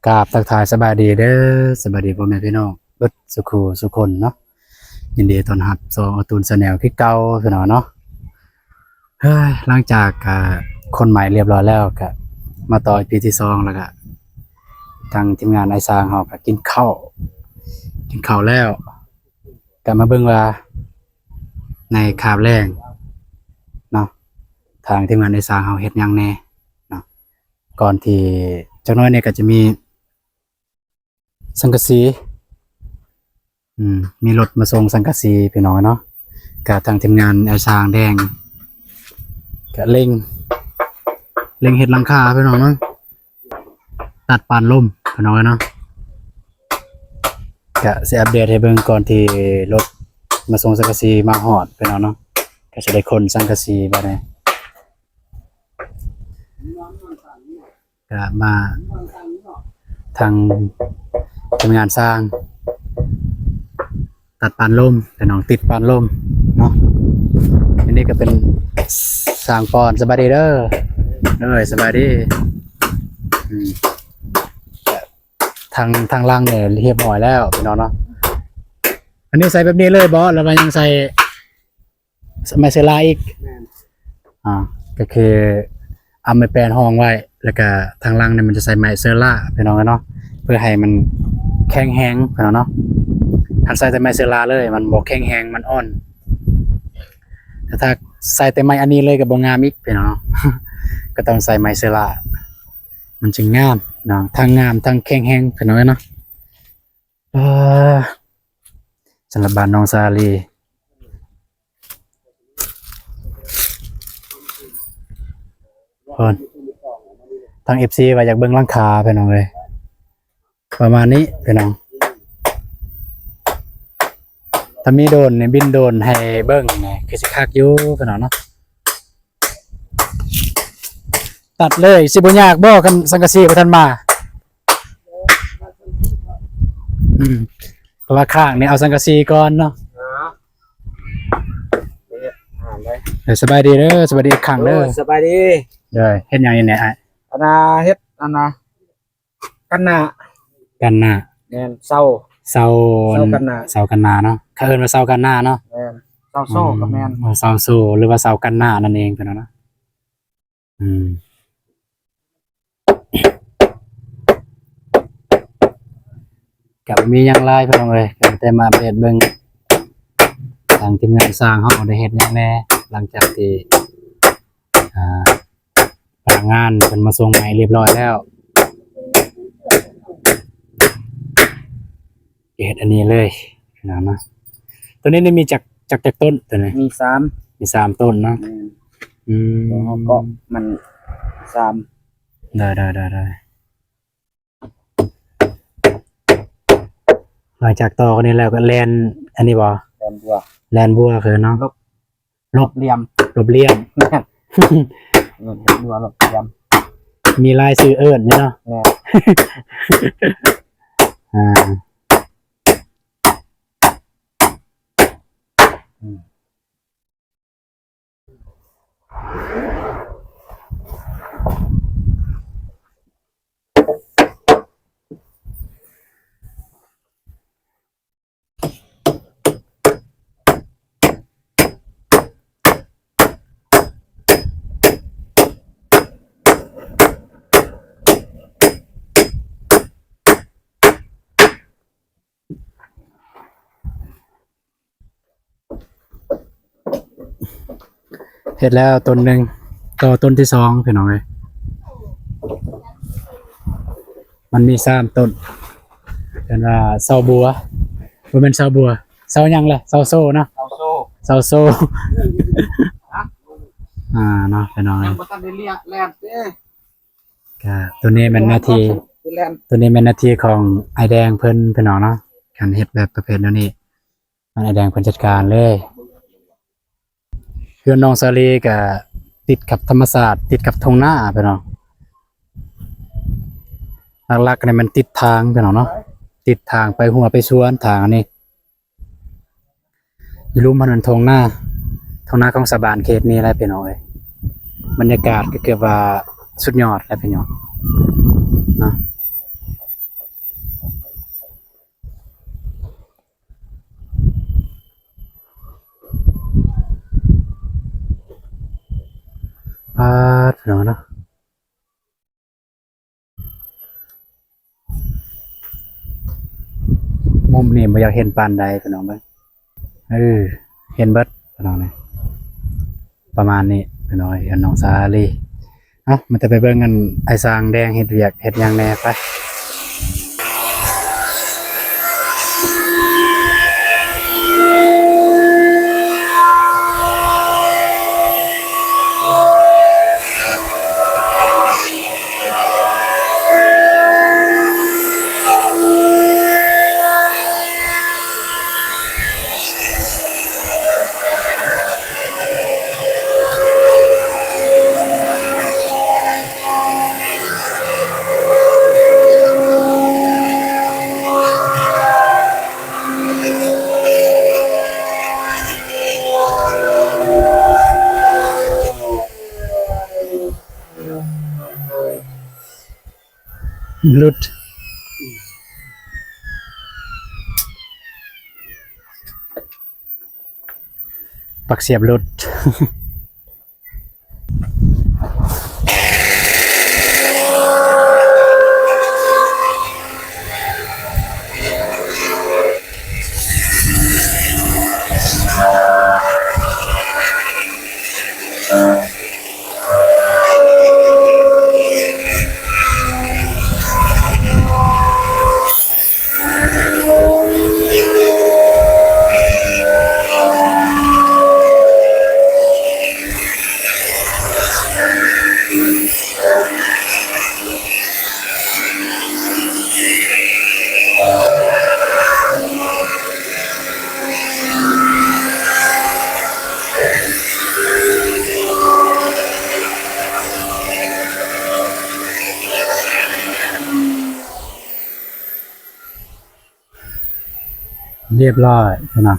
ກາບທັກທາຍສະບາຍດີເດີ ສະບາຍດີພໍ່ແມ່ພີ່ນ້ອງເບິດສູ່ຄູ່ສູ່ຄົນເນາະ. ຍິນດີຕ້ອນຮັບຊ່ອງອາຕູນແຊນແນວຄືເກົ່າພີ່ນ້ອງເນາະ. ເຮີ້ຍ ຫຼັງຈາກ ອ່າ ຂົນໄມ້ລຽບຮ້ອຍແລ້ວ ກະມາຕໍ່ອີພີທີສອງ ແລ້ວກະທາງທີມງານອ້າຍຊ້າງເຮົາກະກິນເຂົ້າ ກິນເຂົ້າແລ້ວ ກະມາເບິ່ງວ່າໃນຄາບແລງເນາະ ທາງທີມງານອ້າຍຊ້າງເຮົາເຮັດຫຍັງແດ່ເນາະ. ກ່ອນທີ່ ຈັກໜ້ອຍນີ້ກະຈະມີສັງກະສີ ອືມ ມີລົດມາສົ່ງສັງກະສີພີ່ນ້ອງເນາະ. ກະທາງທີມງານອ້າຍຊ້າງແດງກະເລັ່ງ ເລັ່ງເຮັດຫຼັງຄາພີ່ນ້ອງເນາະ ຕັດປານລົມພີ່ນ້ອງເນາະ. ກະຊິອັບເດດໃຫ້ເບິ່ງກ່ອນທີ່ລົດມາສົ່ງສັງກະສີມາຮອດພີ່ນ້ອງເນາະ. ກະຊິໄດ້ຂົນສັງກະສີບາດນີ້ ກະມາທາງທີມງານຊ່າງ ຕັດປານລົມ ພີ່ນ້ອງ ຕິດປານລົມເນາະ. ອັນນີ້ກະເປັນຊ່າງປ່ອນ ສະບາຍດີເດີ ເອີຍ ສະບາຍດີ. ອືມ ທາງ ທາງຫຼັງນີ້ຮຽບຮ້ອຍແລ້ວພີ່ນ້ອງເນາະ. ອັນນີ້ໃສ່ແບບນີ້ເລີຍບໍ່ ຫຼືວ່າຍັງໃສ່ ໄມ້ເຊີລາອີກ? ແມ່ນ ອ່າ ກະຄືເອົາໄມ້ແປ້ນຮອງໄວ້ ແລ້ວກະທາງຫຼັງນີ້ມັນຈະໃສ່ໄມ້ເຊີລາພີ່ນ້ອງເນາະ ເພື່ອໃຫ້ມັນແຂງແຮງພີ່ນ້ອງເນາະ. ຄັນໃສ່ແຕ່ໄມ້ເຊີລາເລີຍ ມັນບໍ່ແຂງແຮງ ມັນອ່ອນ. ແຕ່ຖ້າໃສ່ແຕ່ໄມ້ອັນນີ້ເລີຍກະບໍ່ງາມອີກພີ່ນ້ອງເນາະ ກະຕ້ອງໃສ່ໄມ້ເຊີລາ ມັນຈຶ່ງງາມເນາະ ທັງງາມທັງແຂງແຮງພີ່ນ້ອງເນາະ. ເອີ ສຳລັບບ້ານນ້ອງສາລີ ພຸ້ນ ທາງເອັຟຊີວ່າຢາກເບິ່ງຫຼັງຄາພີ່ນ້ອງເອີຍ ປະມານນີ້ພີ່ນ້ອງ. ຖ້າມີໂດຣນນີ້ ບິນໂດຣນໃຫ້ເບິ່ງນີ້ ຄືຊິຄັກຢູ່ພີ່ນ້ອງເນາະ. ຕັດເລີຍ ຊິບໍ່ຍາກບໍ່ ຄັນສັງກະສີບໍ່ທັນມາ? ອືມ ເພາະວ່າຂ້າງນີ້ເອົາສັງກະສີກ່ອນເນາະ. ເອີ ສະບາຍດີເດີ ສະບາຍດີອີກຄັ້ງເດີ. ໂອ້ຍ ສະບາຍດີ. ໂດຍ ເຮັດຫຍັງຢູ່ນີ້ອ້າຍ? ອັນນ່າ ເຮັດອັນນ່າ ກັນໜ້າ ກັນໜ້າ ແມ່ນ ເສົາ ເສົາ ເສົາກັນໜ້າ ເສົາກັນໜ້າເນາະ ເຂົາເອີ້ນວ່າເສົາກັນໜ້າເນາະ. ແມ່ນ ເສົາໂສ້ ອືມ ກະແມ່ນ ເສົາໂສ້ ຫຼືວ່າເສົາກັນໜ້ານັ້ນເອງພີ່ນ້ອງເນາະ. ອືມ ກະບໍ່ມີຫຍັງຫຼາຍພີ່ນ້ອງເອີຍ ກະມີແຕ່ມາອັບເດດເບິ່ງທາງທີມງານຊ່າງເຮົາໄດ້ເຮັດຫຍັງແດ່ ຫຼັງຈາກທີ່ ອ່າ ພະນັກງານເພິ່ນມາສົ່ງໄມ້ຮຽບຮ້ອຍແລ້ວ ເຮັດອັນນີ້ເລີຍນະ. ໂຕນີ້ນີ້ມີຈັກ ຈັກ ຈັກຕົ້ນໂຕນີ້? ມີສາມ ມີສາມຕົ້ນເນາະ. ແມ່ນ ອືມ ເກາະມັນສາມ. ໄດ້ໆໆໆ ຫຼັງຈາກຕໍ່ອັນນີ້ແລ້ວກະແລ່ນອັນນີ້ບໍ່? ແລ່ນບົວ ແລ່ນບົວຄືເນາະ ຫຼົບ ຫຼົບຫຼ່ຽມ ຫຼົບຫຼ່ຽມ ແມ່ນ ຫຼົບບົວຫຼົບຫຼ່ຽມ ມີຫຼາຍຊື່ເອີ້ນຢູ່ເນາະ. ແມ່ນ ອ່າ ອືມ ເຮັດແລ້ວຕົ້ນໜຶ່ງ ຕໍ່ຕົ້ນທີສອງ ພີ່ນ້ອງເອີຍ. ມັນມີສາມຕົ້ນ ເອີ້ນວ່າເສົາບົວ ບໍ່ແມ່ນເສົາບົວ ເສົາຫຍັງລະ ເສົາໂສ້ເນາະ ເສົາໂສ້ ເສົາໂສ້ ອ່າ ເນາະ ພີ່ນ້ອງເອີຍ. ກະໂຕນີ້ແມ່ນໜ້າທີ່ ໂຕນີ້ແມ່ນໜ້າທີ່ຂອງອ້າຍແດງເພິ່ນ ພີ່ນ້ອງເນາະ. ການເຮັດແບບປະເພດແນວນີ້ ອ້າຍແດງເພິ່ນຈັດການເລີຍ. ເຮືອນນ້ອງສາລີກະຕິດກັບທຳມະຊາດ ຕິດກັບທົ່ງນາ ພີ່ນ້ອງ. ຫຼັກໆນີ້ແມ່ນຕິດທາງ ພີ່ນ້ອງເນາະ ຕິດທາງໄປຮົ້ວໄປສວນ ທາງອັນນີ້. ຢູ່ລຸ່ມຫັ້ນແມ່ນທົ່ງນາ ທົ່ງນາຂອງຊາວບ້ານເຂດນີ້ແຫຼະພີ່ນ້ອງເອີຍ. ບັນຍາກາດກະເກືອບວ່າສຸດຍອດແຫຼະພີ່ນ້ອງເນາະ. ປາດ ພີ່ນ້ອງເນາະ ມຸມນີ້ບໍ່ຢາກເຫັນປານໃດ ພີ່ນ້ອງເອີຍ. ເອີ ເຫັນເບິດພີ່ນ້ອງເອີຍ ປະມານນີ້ພີ່ນ້ອງເອີຍ ເຮືອນນ້ອງສາລີ. ເອົ້າ ມາແຕ່ໄປເບິ່ງອັນອ້າຍຊ່າງແດງເຮັດວຽກເຮັດຫຍັງແດ່ ໄປ. ຫຼຸດ ປັກສຽບຫຼຸດ. ຮຽບຮ້ອຍເນາະ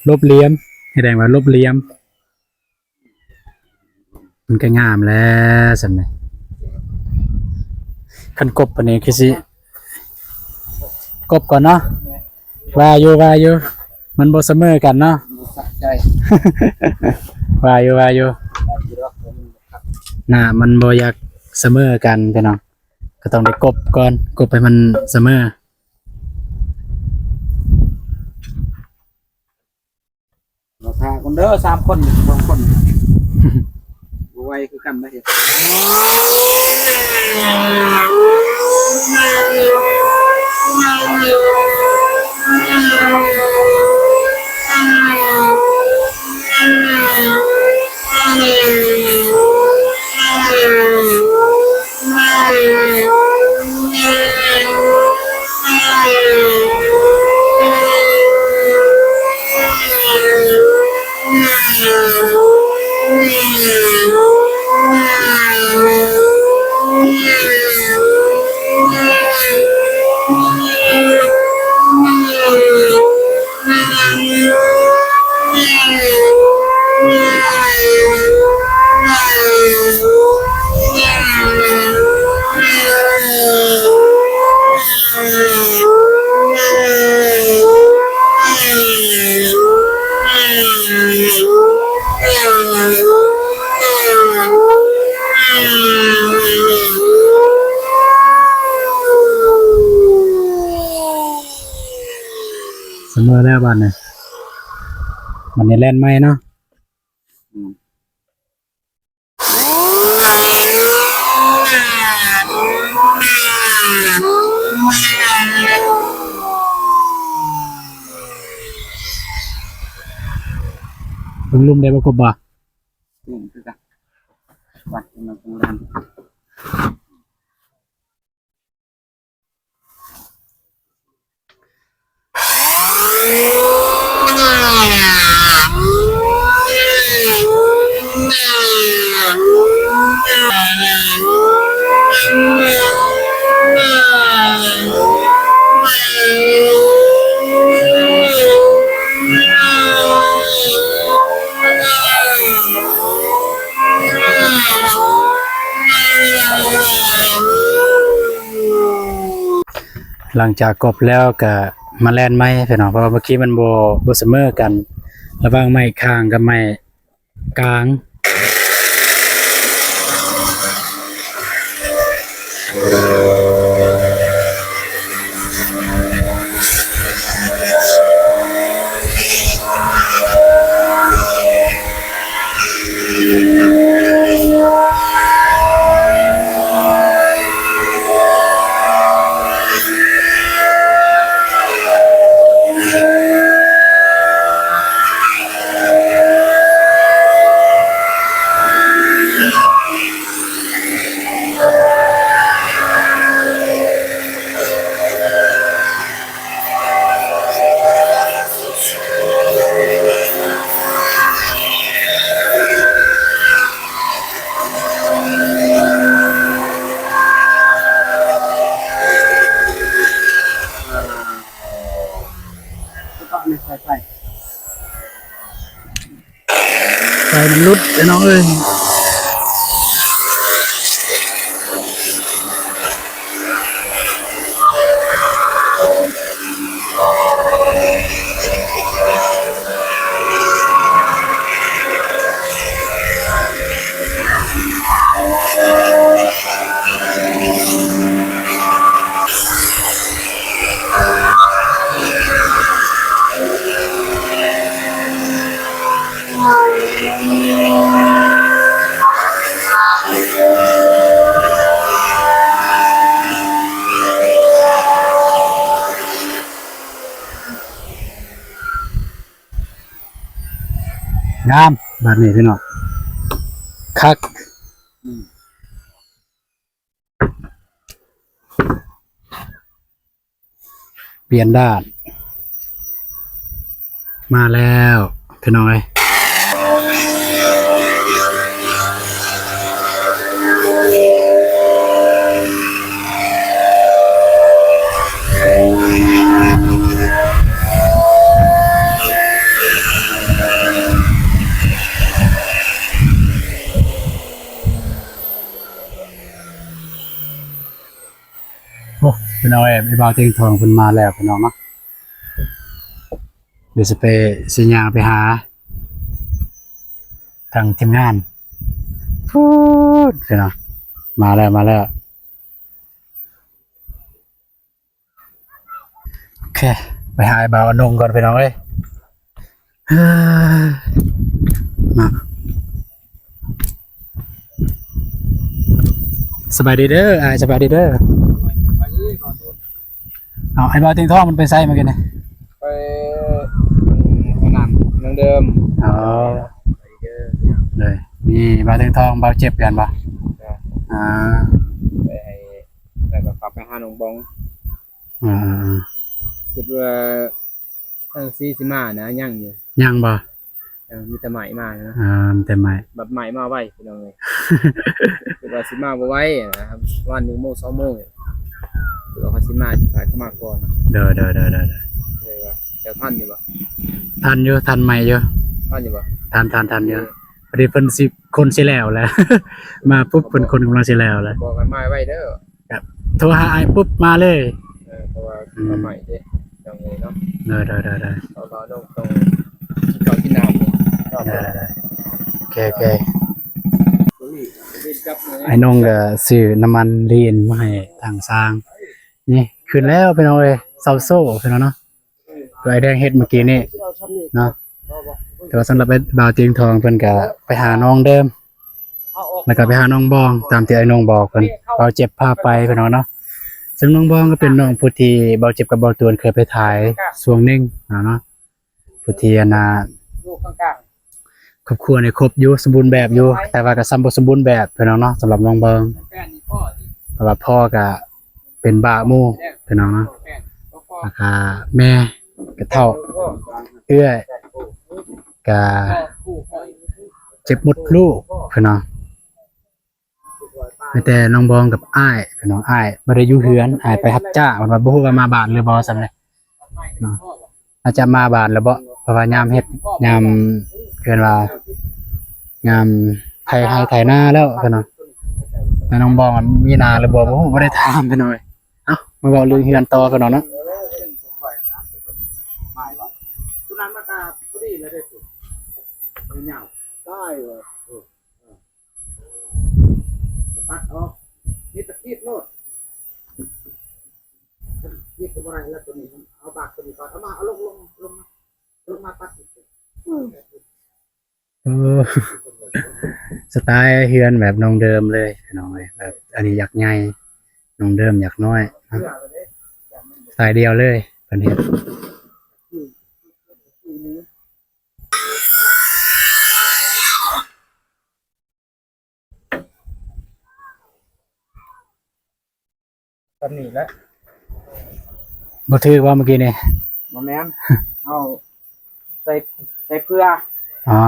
ລົບຫຼຽມ ແສດງວ່າລົບຫຼຽມ. ມັນກໍງາມແລ້ວຊັ້ນນະ ຄັນກົບປານນີ້ຄືຊິ ກົບກ່ອນເນາະ. ວ່າຢູ່ ວ່າຢູ່ ມັນບໍ່ສະເໝີກັນເນາະ ບໍ່ສະໃຈ. ວ່າຢູ່ ວ່າຢູ່ ໜ້າມັນບໍ່ຢາກສະເໝີກັນພີ່ນ້ອງ ກໍຕ້ອງໄດ້ກົບກ່ອນ ກົບໃຫ້ມັນສະເໝີ. ລໍຖ້າກ່ອນເດີ ສາມຄົນ ສອງຄົນ ບໍ່ໄວຄືກັນນະເຮັດ. ສະເໝີແລ້ວບາດນີ້ ບາດນີ້ແລ່ນໃໝ່ເນາະ. ອືມ ເບິ່ງລຸ່ມໄດ້ບໍ່ ກົບບໍ່? ລຸ່ມຄືກັນ ວັດມັນຄົງດັນ. ຫຼັງຈາກກົບແລ້ວກະມາແລ່ນໃໝ່ພີ່ນ້ອງ ເພາະວ່າເມື່ອກີ້ມັນບໍ່ ບໍ່ສະເໝີກັນ ລະຫວ່າງໄມ້ຂ້າງກັບໄມ້ກາງ. ໄຟມັນຫຼຸດ ພີ່ນ້ອງເອີຍ. ງາມບາດນີ້ພີ່ນ້ອງ ຄັກ. ປ່ຽນດ້ານ ມາແລ້ວພີ່ນ້ອງເອີຍ. ໂອ້ ພີ່ນ້ອງເອີຍ ອ້າຍບ່າວຕຽງທອງເພິ່ນມາແລ້ວພີ່ນ້ອງເນາະ. ດຽວຊິໄປ ຊິຍ່າງໄປຫາທາງທີມງານພຸ້ນ ພີ່ນ້ອງ. ມາແລ້ວ ມາແລ້ວ. ໂອເຄ ໄປຫາອ້າຍບ່າວອານົງກ່ອນພີ່ນ້ອງເອີຍ. ເອີ ມາ ສະບາຍດີເດີອ້າຍ ສະບາຍດີເດີ. ເອົາ ອ້າຍບ່າວຕຽງທອງມັນໄປໃສມື້ກີ້ນີ້? ໄປ ອັນນັ້ນ ເມືອງເດີມ. ອໍ ເດີ ນີ້ບ່າວຕຽງທອງ ບ່າວເຈັບກັນບໍ່? ອາ ໄປໃຫ້ ແລ້ວກໍກັບໄປຫານ້ອງບອງ. ອືມ ຄິດວ່າທາງຊີຊິມານະ ຍັງຢູ່. ຍັງບໍ່? ຍັງ ມີແຕ່ໄມ້ມານະ. ອາ ມີແຕ່ໄມ້ ບັດໄມ້ມາໄວພີ່ນ້ອງເອີຍ. ຄິດວ່າຊິມາບໍ່ໄວນະ ປະມານໜຶ່ງໂມງ ສອງໂມງ ຄິດວ່າເຂົາຊິມາ ຊິພາເຂົາມາກ່ອນ. ໂດຍ ໂດຍ ໂດຍ ໂດຍ ໂດຍ. ເລີຍວ່າ ເຈົ້າທັນຢູ່ບໍ່? ທັນຢູ່ ທັນໄມ້ຢູ່. ທັນຢູ່ບໍ່? ທັນ ທັນ ທັນຢູ່. ເອີ ພໍດີເພິ່ນຊິ ຄົນຊິແລ້ວແຫຼະ ມາປຸບເພິ່ນຄົນກຳລັງຊິແລ້ວແຫຼະ. ບອກກັນມາໄວເດີ. ໂທຫາອ້າຍປຸບມາເລີຍ. ເອີ ເພາະວ່າ ອືມ ມາໃໝ່ເດ້ ນ້ອງເອີຍເນາະ. ໄດ້ ໄດ້ ໄດ້ ໄດ້. ເພາະວ່ານ້ອງຕ້ອງກິນເຂົ້າກິນນ້ຳ. ໄດ້ ໄດ້ ໄດ້. ໂອເຄ ໂອເຄ. ອ້າຍນ້ອງກໍຊື້ນ້ຳມັນລີນມາໃຫ້ທາງຊ່າງ. ນີ້ຂຶ້ນແລ້ວພີ່ນ້ອງເອີຍ ເຊົາໂຊພີ່ນ້ອງເນາະ. ໂດຍແດງເຮັດມື້ກີ້ນີ້ເນາະ. ແຕ່ວ່າສຳລັບບ່າວຕຽງທອງເພິ່ນກະໄປຫານ້ອງເດີມ ແລ້ວກະໄປຫານ້ອງບອງ ຕາມທີ່ອ້າຍນ້ອງບອກເພິ່ນ. ບ່າວເຈັບພາໄປພີ່ນ້ອງເນາະ. ເຊິ່ງນ້ອງບອງກໍເປັນນ້ອງຜູ້ທີ່ບ່າວເຈັບກັບບ່າວຕວນເຄີຍໄປຖ່າຍຊ່ວງໜຶ່ງເນາະ ຜູ້ທີ່ອັນນ່າ ຄອບຄົວນີ້ຄົບຢູ່ ສົມບູນແບບຢູ່ ແຕ່ວ່າກໍສ່ຳບໍ່ສົມບູນແບບພີ່ນ້ອງເນາະ ສຳລັບນ້ອງບອງ. ເພາະວ່າພໍ່ກໍ ເປັນບ້າໝູ່ພີ່ນ້ອງເນາະ. ແລ້ວກະແມ່ກະເຖົ້າ ເອື້ອຍກະເຈັບມົດລູກພີ່ນ້ອງ. ມີແຕ່ນ້ອງບອງກັບອ້າຍພີ່ນ້ອງ. ອ້າຍບໍ່ໄດ້ຢູ່ເຮືອນ ອ້າຍໄປຮັບຈ້າງ ເພິ່ນວ່າບໍ່ຮູ້ວ່າມາບ້ານຫຼືບໍ່ ສ່ຳນີ້ເນາະ. ອາດຈະມາບ້ານແລ້ວເບາະ ເພາະວ່າຍາມເຮັດ ຍາມ ເອີ້ນວ່າ ຍາມໄຖໄຮ່ໄຖນາແລ້ວເພິ່ນວ່າ. ແຕ່ນ້ອງບອງມີນາຫຼືບໍ່ ບໍ່ຮູ້ ບໍ່ໄດ້ຖາມພີ່ນ້ອງເອີຍ. ເອົ້າ ມາເວົ້າເລື່ອງເຮືອນຕໍ່ພີ່ນ້ອງເນາະ. ສະປັດອອກ ມີແຕ່ຂີດໂລດ. ນີ້ກໍບໍ່ໄດ້ແລ້ວ ຕົວນີ້ເອົາບາກຕົວນີ້ກ່ອນ ເອົາມາ ເອົາລົງ ລົງ ລົງມາ ລົງມາຕັດອີກ. ໂອ້ ສະໄຕເຮືອນແບບໜ່ວງເດີມເລີຍພີ່ນ້ອງເອີຍ ແບບອັນນີ້ຢາກໃຫຍ່ ໜ່ວງເດີມຢາກນ້ອຍເນາະ ສະໄຕດຽວເລີຍເພິ່ນເຮັດ. ສ່ຳນີ້ແຫຼະ ບໍ່ຖືກບໍ່ເມື່ອກີ້ນີ້? ບໍ່ແມ່ນ ເຮົາໃສ່ ໃສ່ເຜືອ ອໍ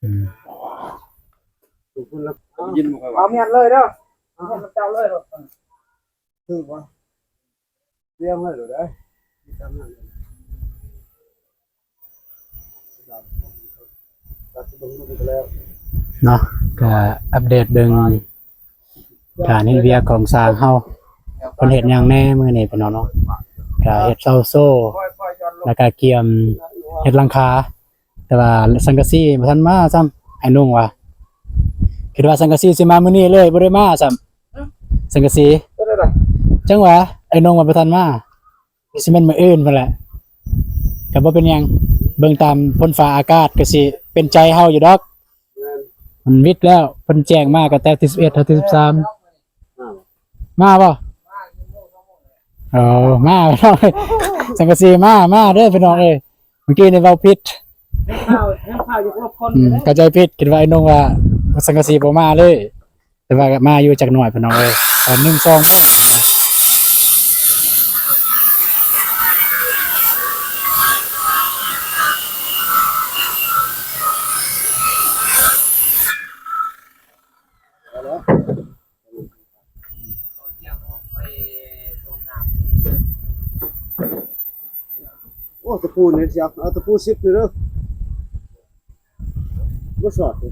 ອືມ ໄດ້ຍິນບໍ່ຄ່ອຍວ່າ ເອົາແມ່ນເລີຍເດີ ເອົາແມ່ນເຈົ້າເລີຍໂລດ. ຖືກບໍ່? ຕຽມໄວ້ໂລດເດີ ເນາະ ກໍອັບເດດເບິ່ງການເຮັດວຽກຂອງຊ່າງເຮົາ ເພິ່ນເຮັດຫຍັງແດ່ມື້ນີ້ພີ່ນ້ອງເນາະ ກໍເຮັດເສົາໂສ້ ແລ້ວກໍກຽມເຮັດຫຼັງຄາ. ແຕ່ວ່າສັງກະສີບໍ່ທັນມາຊ້ຳ ອ້າຍນົງວ່າ ຄິດວ່າສັງກະສີຊິມາມື້ນີ້ເລີຍ ບໍ່ໄດ້ມາຊ້ຳ ສັງກະສີ ເປັນໃດ? ຈັ່ງຫວະ ອ້າຍນົງວ່າບໍ່ທັນມາ ຊິແມ່ນມື້ອື່ນພຸ້ນແຫຼະ ກໍບໍ່ເປັນຫຍັງ ເບິ່ງຕາມຝົນຟ້າອາກາດກໍຊິເປັນໃຈເຮົາຢູ່ດອກ ແມ່ນ ມັນວິດແລ້ວ ເພິ່ນແຈ້ງມາກໍແຕ່ທີສິບເອັດ ເທົ່າທີສິບສາມ ມາບໍ່? ເອີ ມາ ພີ່ນ້ອງເອີຍ ສັງກະສີມາ ມາເດີພີ່ນ້ອງເອີຍ ເມື່ອກີ້ນີ້ເວົ້າຜິດ ເຂົ້າ ເຂົ້າຢູ່ຄົນ ອືມ ເຂົ້າໃຈຜິດ ຄິດວ່າໄອ້ນົງວ່າສັງກະສີບໍ່ມາເລີຍ ແຕ່ວ່າກໍມາຢູ່ຈັກໜ້ອຍພີ່ນ້ອງເອີຍ ຕອນໜຶ່ງສອງໂມງ. ໂອ້ ຕະປູນີ້ຊິເອົາ ເອົາຕະປູສິບນີ້ເດີ ບໍ່ສອດເດີ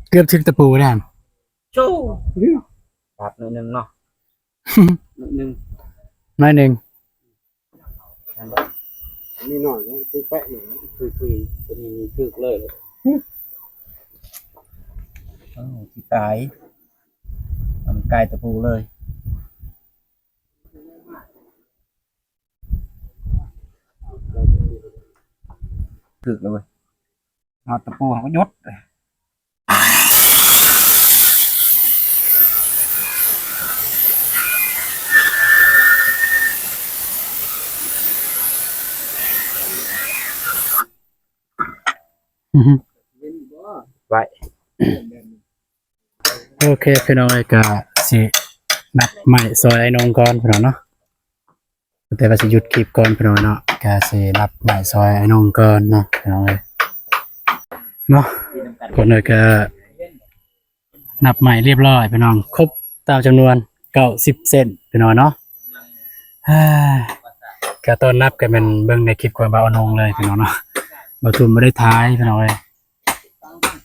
ເກືອບຖືກຕະປູແລ້ວ ໂຊ ບາດໜ້ອຍໜຶ່ງເນາະ ໜ້ອຍໜຶ່ງ ໜ້ອຍໜຶ່ງ. ອັນນີ້ໜ້ອຍ ຄືແປະຢູ່ ຄື ຄືຕົວນີ້ຖືກເລີຍ ໂອ້ ຊິຕາຍ ມັນກາຍຕະປູເລີຍ ຖືກແລ້ວເວີຍ. ຮອດຕະປູເຮົາກໍຢຸດ ໄວ້ ໂອເຄ ພີ່ນ້ອງເອີຍ ກະຊິນັບໄມ້ຊ່ອຍອ້າຍນົງກ່ອນພີ່ນ້ອງເນາະ. ແຕ່ວ່າຊິຢຸດຄລິບກ່ອນພີ່ນ້ອງເນາະ ກະຊິນັບໄມ້ຊ່ອຍອ້າຍນົງກ່ອນເນາະພີ່ນ້ອງເອີຍ ເນາະ ກ່ອນເດີ ກະນັບໄມ້ຮຽບຮ້ອຍພີ່ນ້ອງ ຄົບຕາມຈຳນວນເກົ້າສິບເສັ້ນພີ່ນ້ອງເນາະ. ກະຕອນນັບກະແມ່ນເບິ່ງໃນຄລິບຂອງບ່າວອານົງເລີຍພີ່ນ້ອງເນາະ ບ່າວທຸ່ມບໍ່ໄດ້ຖ່າຍພີ່ນ້ອງເອີຍ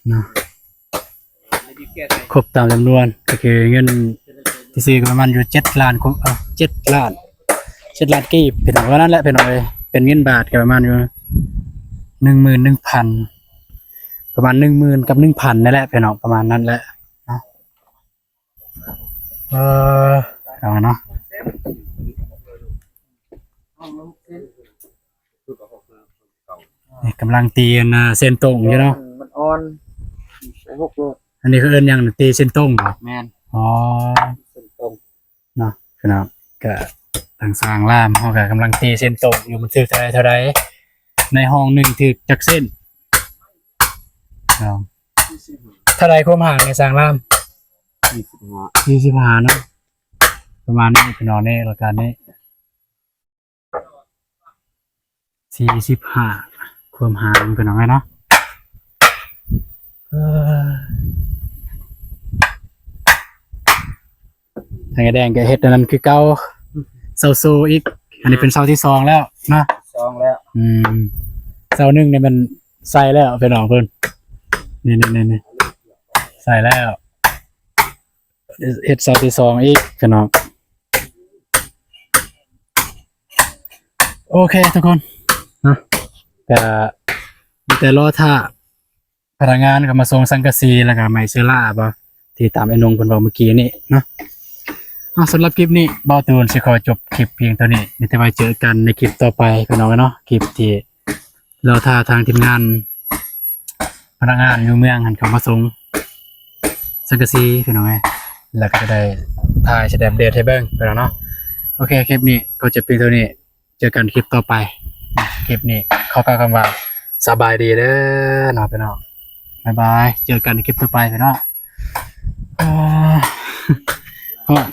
ເນາະ ຄົບຕາມຈຳນວນ ກໍຄືເງິນທີ່ຊື້ກໍປະມານຢູ່ເຈັດລ້ານ ເອີ ເຈັດລ້ານ ເຈັດລ້ານກີບ ພີ່ນ້ອງ ປະມານນັ້ນແຫຼະພີ່ນ້ອງເອີຍ ເປັນເງິນບາດກໍປະມານຢູ່ໜຶ່ງໝື່ນໜຶ່ງພັນ ປະມານໜຶ່ງໝື່ນກັບໜຶ່ງພັນນີ້ແຫຼະພີ່ນ້ອງ ປະມານນັ້ນແຫຼະເນາະ. ເອີ ເອົາເນາະ ນີ້ກຳລັງຕີອັນນ່າ ເສັ້ນຕົງຢູ່ເນາະ ມັນອ່ອນ ໃສ່ຫົກໂລດ ອັນນີ້ເຂົາເອີ້ນຫຍັງ ຕີເສັ້ນຕົງບໍ? ແມ່ນ ອໍ ເສັ້ນຕົງເນາະ ພີ່ນ້ອງ ກະທາງຊ່າງລາມເຮົາກະກຳລັງຕີເສັ້ນຕົງຢູ່ ມັນຖືກເທົ່າໃດ ເທົ່າໃດ ໃນຫ້ອງໜຶ່ງຖືກຈັກເສັ້ນເນາະ? ເທົ່າໃດຄວາມຫາງໃນຊ່າງລາມ? ສີ່ສິບຫ້າ ສີ່ສິບຫ້າເນາະ ປະມານນີ້ພີ່ນ້ອງເນາະ ລະການນີ້ ສີ່ສິບຫ້າ ຄວາມຫາງພີ່ນ້ອງເອີຍເນາະ ເອີ ທາງອ້າຍແດງກໍເຮັດອັນນັ້ນຄືເກົ່າ ເສົາໂຊອີກ ອັນນີ້ເປັນເສົາທີສອງແລ້ວເນາະ ສອງແລ້ວ ອືມ ເສົາໜຶ່ງນີ້ມັນໃສ່ແລ້ວພີ່ນ້ອງເພິ່ນ ນີ້ໆໆ ໃສ່ແລ້ວ ເຮັດເສົາທີສອງອີກພີ່ນ້ອງ ໂອເຄທຸກຄົນເນາະ ກະມີແຕ່ລໍຖ້າ ພະນັກງານກໍມາສົ່ງສັງກະສີ ແລ້ວກໍໄມ້ເຊື້ອລາບໍ ທີ່ຕາມໄອ້ນົງເພິ່ນເວົ້າເມື່ອກີ້ນີ້ເນາະ. ເອົາ ສຳລັບຄລິບນີ້ ບ່າວຕູນຊິຂໍຈົບຄລິບພຽງເທົ່ານີ້ ມີແຕ່ວ່າເຈີກັນໃນຄລິບຕໍ່ໄປພີ່ນ້ອງເນາະ. ຄລິບທີ່ລໍຖ້າທາງທີມງານ ພະນັກງານຢູ່ເມືອງຫັ້ນເຂົາມາສົ່ງສັງກະສີພີ່ນ້ອງເອີຍ ແລ້ວກໍຈະໄດ້ຖ່າຍສະແດງເດດໃຫ້ເບິ່ງພີ່ນ້ອງເນາະ. ໂອເຄ ຄລິບນີ້ຂໍຈົບພຽງເທົ່ານີ້ ເຈີກັນຄລິບຕໍ່ໄປ. ຄລິບນີ້ຂໍກ່າວຄຳວ່າສະບາຍດີເດີເນາະພີ່ນ້ອງ ບາຍບາຍ ເຈີກັນໃນຄລິບຕໍ່ໄປພີ່ນ້ອງ. ເອີ ຮອດ